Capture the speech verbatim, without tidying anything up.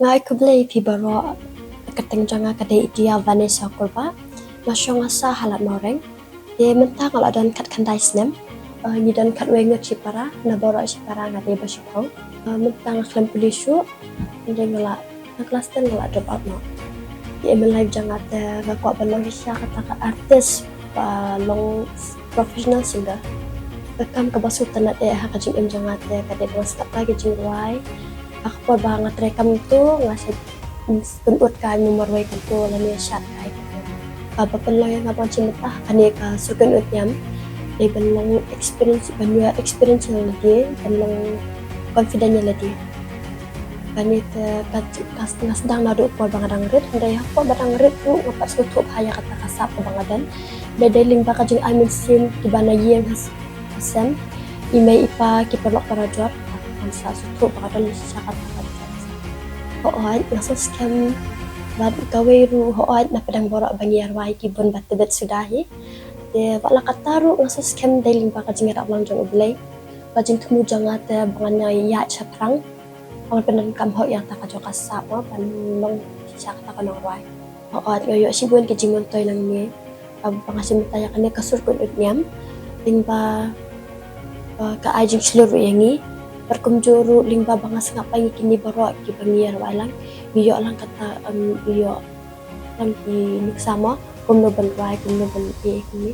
Nga ai khublei ïa phi baroh. Ka kyrteng jong nga ka dei Itia Vanessa Kurbah. Nga shong ha Lad Mawreng. Te mynta nga la don khatkhyndai snem. Eh, ngi don khatwei ngut shipara, na baroh shipara nga dei ba shiphew. Eh, mynta nga khlem pule shuh. Hynrei nga la, na klas ten nga la drop out noh. Te aim in life jong nga te nga kwah ban long shisha kata ka artist, ba long professional singer. Ka kam kaba sngewtynnat eh ha ka jingim jong nga te ka dei ban sngap ïa ka jingrwai. Ha ka por ba nga trei kam tu, nga shu kynnoh kai mo marwei kam tu lane shad kai kam tu. Kaba pynlong ïa nga ban shim bynta ha kane ka sur kynnoh niam, dei ban long experience, ban ïoh experience ïa lade, ban long confident ïa lade. Kane te ka, ka, nga sdang naduh por ba nga dang rit, hynrei ha por ba dang rit ruh nga pat sngewthuh bha ïa kata ka sap kaba nga don. Hynrei dei lyngba ka jingai mynsiem kiba na ïing ha s-, ha sem, i mei i pa, ki paralok parajor, ngan sa sngewthuh ba ka don shisha kata ka jingïasam. Hooid, nga sngewskhem bad kawei ruh, hooid, na pdeng baroh ba ngi ïa rwai ki bun ba tbit suda hi. Te wat la katta ruh nga sngewskhem dei lyngba ka jingïarap lang jong U Blei. Ka jingthmu jong nga te ba ngan ïaid shaphrang. Ba ngan pyndonkam hok ïa kata ka jong ka sap mo, ban long shisha kata ka nongrwai. Hooid, nga ïoh shibun ki jingmyntoi nangne. Ba nga shim bynta ïa kane ka sur kynnoh niam. Lyngba, eh, ka ai jingshlur ruh ïa ngi. Bad kumjuh ruh lyngba ba nga sngap ïa ngi kine baroh kiba ngi ïa rwai lang. Ngi ïoh lang kata, em, ngi ïoh lang ki nuksa mo. Kumno ban rwai, kumno ban ïa kine.